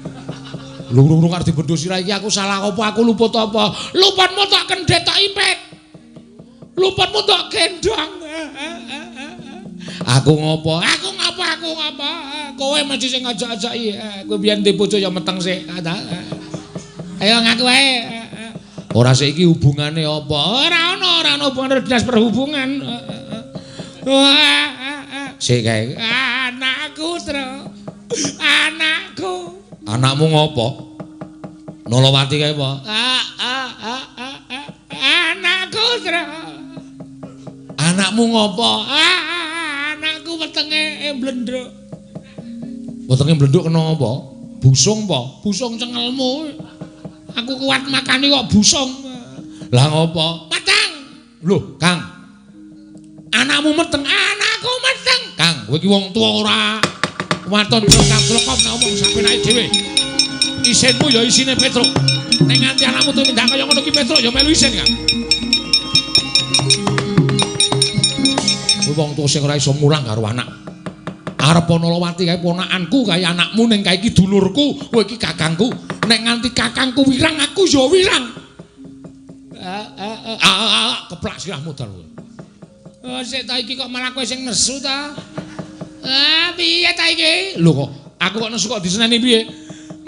Lurung-lurung arep dibendo sira iki aku salah apa, aku luput apa? Luputmu tak kendhet tak ipet. Luputmu tak gendong. Aku ngopo? Aku ngopo? Aku ngopo? Kowe mesti sing ngajak-ajaki. Kowe biyen ndek bojo ya meteng sik. Ayo ngaku wae. Ora sik iki hubungane apa? Ora ana, ora ana hubungane dinas perhubungan. Sik kae. Anakku, Tru. Anakku. Anakmu ngopo? Nolowati kae apa? Anakku, Tru. Anakmu ngopo? Anakku wetenge mblendhuk. Wetenge mblendhuk kena apa? Busung apa? Busung cengelmu. Aku kuat makani kok busung. Lah ngopo? Meteng. Lho, Kang. Anakmu meteng, anakku meteng. Kang, kowe iki wong tuwa ora waton tlekap-tlekop nek omong sapenake dhewe. Isinmu ya isine Petruk. Nek nganti anakmu tumindak kaya ngono ki Petruk ya melu isin, Kang. Kowe wong tuwa sing ora iso mulang karo anak. Arep Nolowati kae ponakanku kae anakmu ning kae iki dulurku, kowe iki kakangku. Nek nganti kakangku wirang aku ya wirang. Keplak sirahmu dal kowe. Oh, sik ta iki kok malah kowe sing nesu ta? Ah, piye ta iki? Lho kok aku kok nesu kok diseneni piye?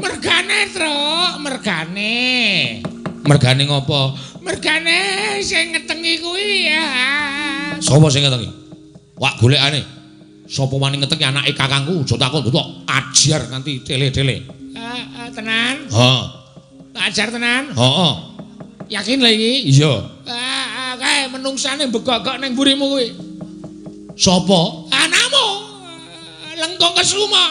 Mergane, Truk, mergane. Mergane ngopo? Mergane sing ngetengi kuwi ya. Sapa sing ngetengi? Wak golekane. Sapa wani ngetengi anake kakangku? Aja takon tok ajar nganti tele-tele. Tenan? Heeh. Ajar tenan? Heeh. Yakin lha iki? Iya. Kae menungsane begok-gok ning mburimu kuwi. Sapa? Anakmu. Lengkung Kesuma.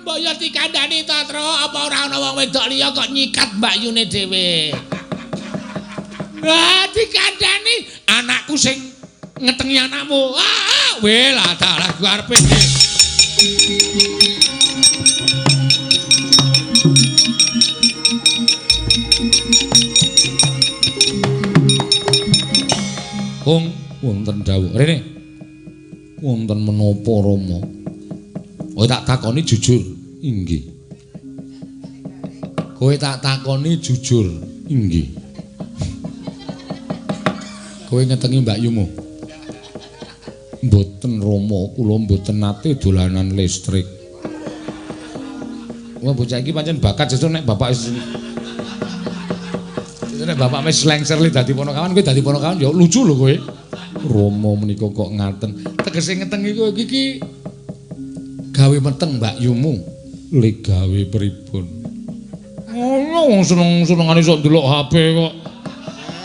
Mbok yo dikandani ta, Tru, apa ora ana wong wedok liya kok nyikat mbakyune dhewe. Ah, dikandani anakku sing ngetengi anakmu. Ah, weh lah dalah ku arepe. Kung wonten dawuh. Rene. Wonten menapa Rama? Kowe tak takoni jujur. Inggih. Kowe tak takoni jujur. Inggih. Kowe ngetengi mbakyumu? Mboten Rama, kula mboten nate dolanan listrik. Wah, bocah iki pancen bakat sesuk nek bapak wis nek bapak wis lengser li dadi ponokawan, kowe dadi ponokawan ya lucu lho kowe. Rama menika kok ngaten. Tegese ngetengi kowe iki gawe meteng mbakyumu. Le gawe pripun? Ngono wong seneng-senengane sok ndelok HP kok.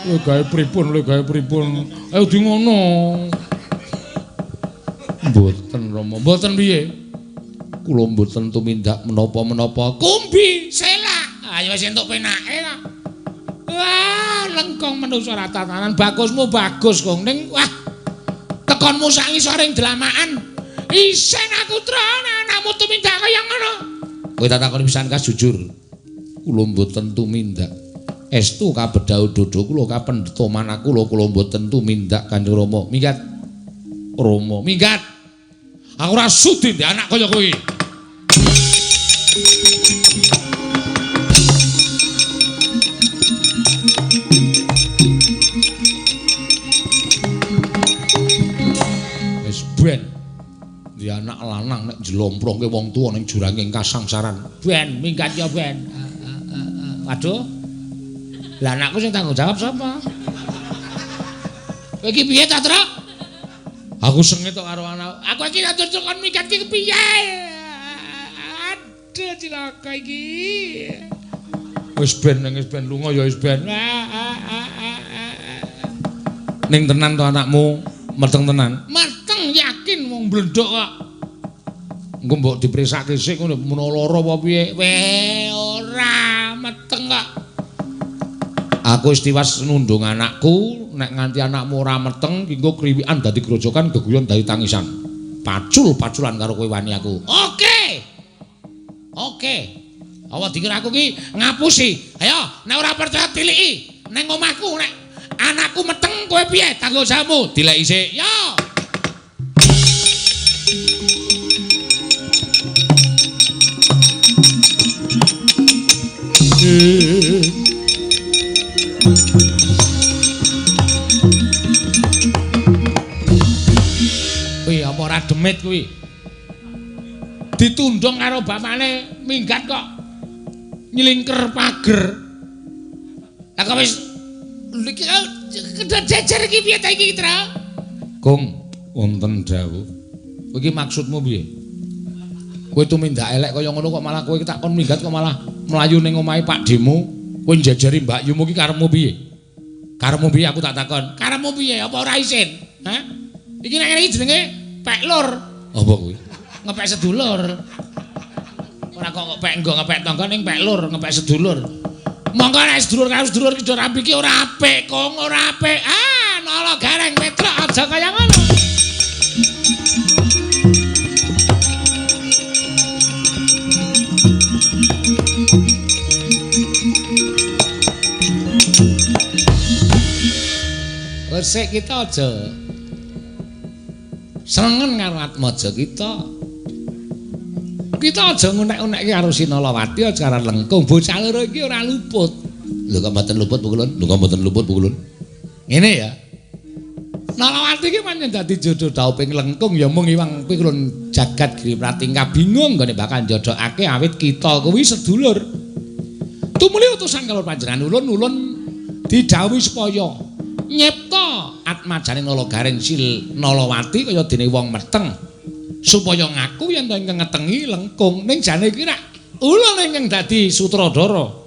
Le gawe pripun, le gawe pripun. Ayo di ngono. Mboten Rama, mboten piye? Kula mboten tumindak menapa-menapa. Kumbi selak. Ayo wis entuk penake kok. Wah, lengkong manusa ora tatanan. Bagusmu bagus, Kong. Ning wah, tekonmu sak ngisoring dlamakan. Isen aku, Tru, anakmu tumindak kaya ngono. Kowe tak takoni pisan kas jujur. Kula mboten tumindak. Estu kabedhau dodo kula kapendheta manah kula, kula mboten tumindak Kanjeng Rama. Minggat. Rama, minggat. Aku ora sudi ndek anak kaya kowe. Wis ben. Di anak lanang nek njlomprongke wong tuwa ning juranging kasangsaran. Ben, minggat ya ben. Waduh. Lah anakku sing tanggung jawab sapa? Kowe iki piye ta, Truk? Aku sengit tok karo anak. Aku iki ora cocok kon minggat iki kepiye? Aduh cilaka iki. Wis ben wis ben lunga ya wis ben. Ning tenan to anakmu meteng tenan? Meteng yakin wong blendhok kok. Engko mbok dipriksake sik ngono menawa lara apa piye? Weh ora meteng kok. Aku wis tiwas nundung anakku, nek nganti anakmu ora meteng, engko kriwikan dadi grojokan, geguyon dadi tangisan. Pacul-paculan karo kowe wani aku. Oke. Oke. Awa dikira aku ki ngapusi. Ayo, nek ora percaya tiliki ning omahku, nek anakku meteng kowe piye tanggung jawabmu? Dileki sik. Yo. Kuwi apa ora demit kuwi? Ditundung karo bapakne minggat kok nyelingker pager. Lah kok wis iki kedha jejer iki piye ta iki, Tra? Kung, wonten dawuh. Kowe iki maksudmu piye? Kowe tumindak elek kaya ngono kok malah kowe tak kon minggat kok malah mlayu ning omahe Pakdhemu, kowe njejeri mbakyumu iki karepmu piye? Karepmu piye aku tak takon? Karepmu piye? Apa ora isin? Hah? Iki nek ngene iki jenenge pek lur. Apa kuwi? Ngepek sedulur. Ora kok ngepek nggo ngepek tangga ning pek lur, ngepek sedulur. Monggo nek sedulur karo sedulur iki rapi iki ora apik, Kong, ora apik. Ah, nala gareng Petruk aja kaya ngono. Resik kita aja senengen karo atmaja kita. Kita aja ngunek-unekke karo Sinalawati aja karo Lengkung. Bocah loro iki ora luput. Lho kok mboten luput pukulun? Lho kok mboten luput pukulun? Ngene ya. Nalawati iki pancen dadi jodoh dauping Lengkung ya mung iwang pikulun jagat Giri Pratingka bingung nggone bakal njodhokake awit kita kuwi sedulur. Tumuli utusan karo panjenengan ulun ulun didhawuhi supaya nyipta atmajane Nala Gareng Sil Nalawati kaya dene wong meteng supaya ngaku yen to ingkang ngetengi Lengkung ning jane iki rak ulun ingkang dadi sutradara.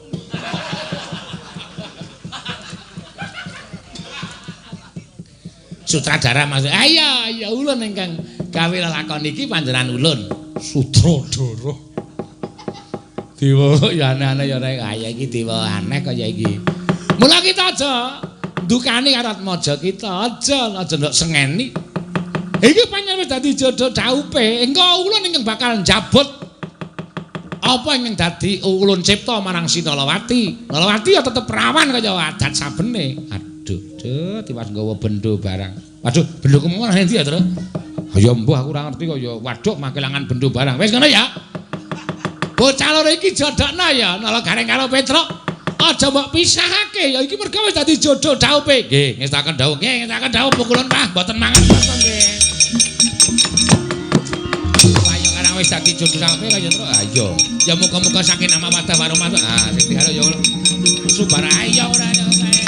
Sutradara maksud ayo ya ulun ingkang gawe lelakon iki panjenengan ulun sutradara. Dewa ya aneh-aneh ya rek. Ayo iki dewa aneh kaya iki. Mula kita aja ndukani karo atmaja kita aja aja ndok sengeni. Iki pancen wis dadi jodoh daupe. Engko ulun ingkang bakal njabut apa ingkang dadi ulun cipta marang Sinalawati. Nalawati ya tetep perawan kaya adat sabene. Aduh, duh, tiwas nggawa bendo barang. Waduh, bendoku mau nang endi ya, Tru? Ya mbuh aku ora ngerti kok ya. Waduh, makelangan bendo barang. Wis ngono ya. Bocah loro iki jodhokno ya, Nala Gareng karo Petruk. Aja mbok pisahake ya iki merga wis dadi jodoh daupe. Nggih, ngestaken dawuh. Nggih, ngestaken dawuh pukulun Pak, mboten mangan mboten nggih. Ayo karang wis dadi jodoh daupe kaya Truk. Ayo. Ya muga-muga sakinah mawaddah warahmah. Ah, sing diharap ya subar ayo ora ya kae.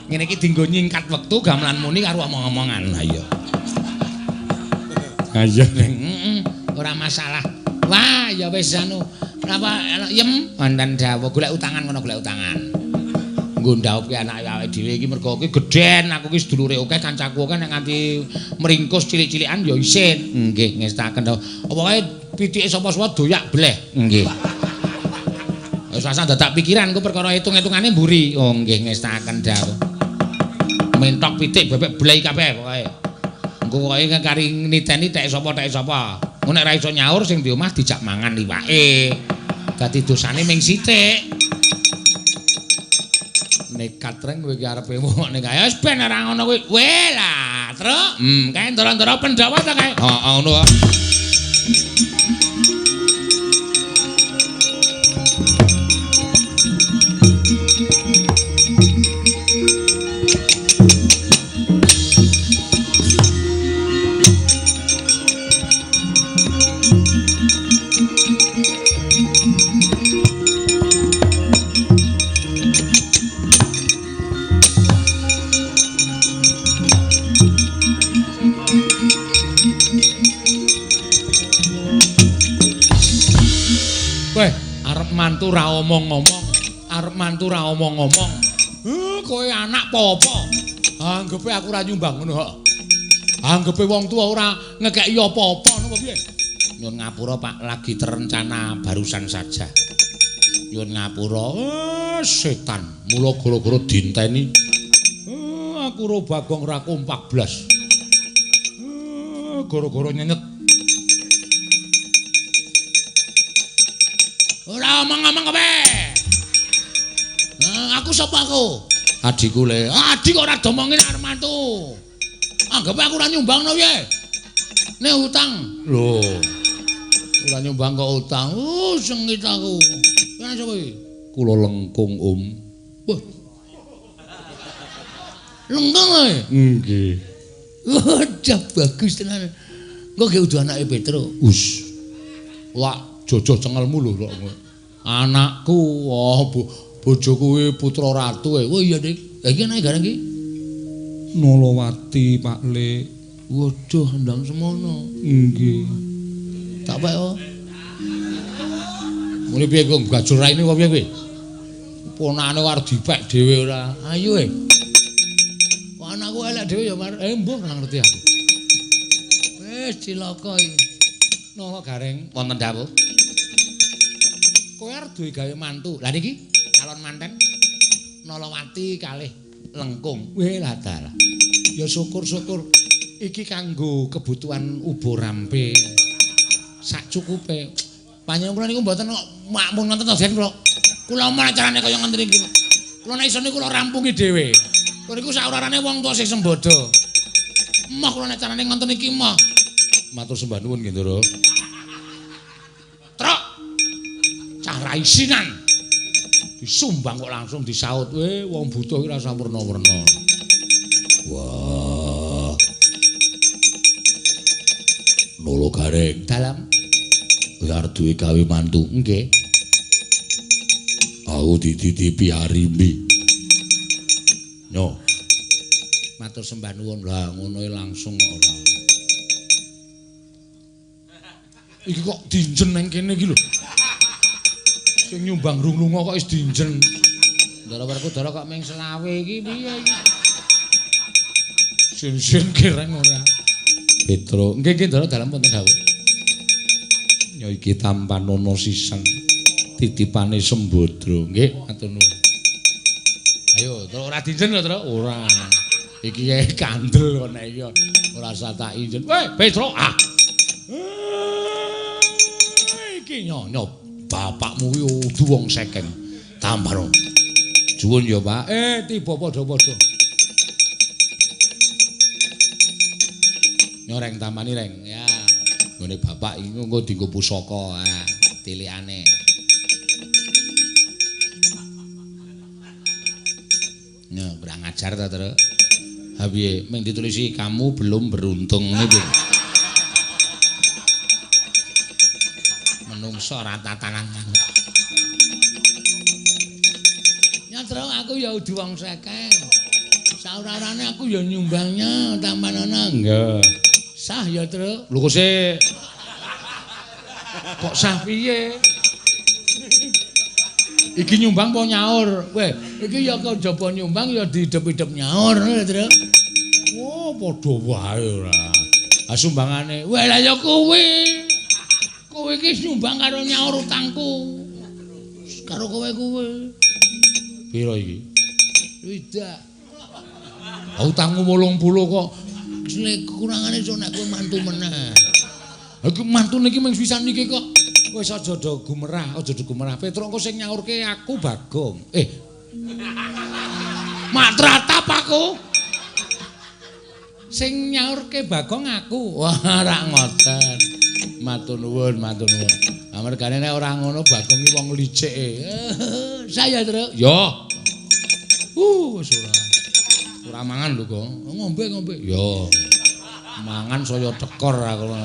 Ngene iki dienggo nyingkat wektu gamelan muni karo omong-omongan. Ayo. Ayo ning ora masalah. Wah, ya wis anu, napa yem wonten dawuh golek utangan ngono golek utangan. Nggo ndhaupke anake awake dhewe iki mergo iki gedhen, aku iki sedulure akeh, kancaku akeh nek nganti meringkus cilik-cilikan ya isin. Nggih, ngestaken dawuh. Apa wae pitike sapa-sapa doyak bleh. Nggih. Wis rasah dadak pikiran ku perkara hitung-hitungane mburi. Oh nggih ngestaken dawuh. Mentok pitik bebek bleh kabeh pokoke. Engko pokoke kari niteni tek sapa tek sapa. Engko nek ra iso nyaur sing di omah dijak mangan iwake. Dadi dosane ming sithik. Nekat reng kowe iki arepe wong nek kaya wis ben ora ngono kuwi. Weh lah, Truk. Kae ndara-ndara Pandhawa ta kae? Heeh, ngono. Mantu ra omong-omong, arep mantu ra omong-omong. Kowe anak apa-apa? Anggepe aku ora nyumbang ngono kok. Anggepe wong tuwa ora ngekeki apa-apa napa piye? Nyun ngapura Pak, lagi terencana barusan saja. Nyuwun ngapura. Setan. Mula gara-gara dinteni. Aku ro Bagong ra kompak blas. Gara-gara nyenyet. Ora omong-omong kowe. Aku sapa aku? Adikku le. Adik kok ora domongin arep mantu. Anggape aku ora nyumbangno piye? Nek utang. Lho. Ora nyumbang kok utang. Sengit aku. Kene sapa iki? Kula Lengkung, Om. Wah. Lengkung kowe? Nggih. Wadah bagus tenan. Engko ge udu anake Petro. Us. Lak jojo cengelmu lho kok. Anakku, oh bojoku kuwi putra ratu e. Oh iya, Dik. Lah iki anake gareng iki? Nolowati, Pak Le. Waduh, ndang semono. Nggih. Tak pek oh. Muni piye kok gajul raine kok piye kowe? Ponakane arep dipek dhewe ora. Ayo e. Kok anakku elek dhewe ya, Mar. Mbuh ora ngerti aku. Wis cilaka iki. Nala Gareng wonten dawuh. Kowe arep duwe gawe mantu. Lah niki calon manten Nolowati kalih Lengkung. Weh lah dalah. Ya syukur-syukur iki kanggo kebutuhan ubo rampe. Sak cukupe. Panjenengan kula niku mboten kok makmun ngoten to, Den kula. Kula omong acarane kaya ngoten iki. Kula nek isone kula rampungi dhewe. Kula niku saurarane wong tuwa sing sembodo. Emoh kula nek carane ngoten iki emoh. Matur sembah nuwun nggih, Ndara. Truk. Cah ra isinan. Disumbang kok langsung disaut. Weh, wong butuh iki rasa werna-werna. Wah. Nolo Gareng dalam kowe arep duwe gawe mantu. Nggih. Aku dititipi Arimbi. Nyo. Matur sembah nuwun. Lah ngono langsung kok ora. Iki kok dinjen nang kene iki lho. Sing nyumbang rung lunga kok wis dinjen. Ndara Werkudara kok ming selawe iki piye iki? Sin-sin kireng ora. Petro, nggih nggih Ndara dalem wonten dawuh. Ya iki tampanono sisan titipane Sembadra. Nggih, matur nuwun. Ayo, Tru ora dinjen lho, Tru. Ora. Iki kandel kok nek iki ora usah tak injen. Weh, Petro, ah. Iki nyonya bapakmu kuwi udu wong sekeng. Tampano. Juwun ya, Pak. Tiba padha-padha. Nyoreng tamani reng. Ya. Nggone bapak iki engko dienggo pusaka, ah, tilikane. Nya, kurang ajar ta, Tru? Ha piye, ming ditulisi kamu belum beruntung ngene piye? Menungso ora tatanan. Ya, Tru, aku ya udu wong sekeng. Saurarane aku ya nyumbangnya tampanana. Nggih. Sah ya, Tru. Lho kok sik. Kok sah piye? Iki nyumbang apa nyaur? Weh, iki ya kok jaba nyumbang ya diidep-idep nyaur lho, Tru. Wah, padha wae ora. Ah sumbangane. Weh, lah ya kuwi. Kowe iki nyumbang karo nyaur utangku. Karo kowe kuwi. Piro iki? Swidak. Ah utangmu 80 kok. Nek kurangane iso nek kowe mantu meneh. Ha iki mantune iki mung pisan iki kok. Wis aja do gumerah, aja do gumerah. Petro engko sing nyaurke aku Bagong. Matratap aku. Sing nyaurke Bagong aku. Wah, ora ngoten. Matur nuwun, matur nuwun. Amargane nek ora ngono Bagong iki wong licike. Saya, Tru. Ya. Wis ora. Ora mangan lho kok. Ngombe-ngombe. Ya. Mangan saya tekor aku.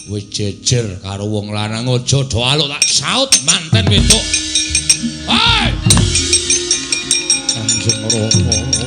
Wis jejer karo wong lanang aja do aluk tak saut manten wedok. Hei! Kanjeng Rama.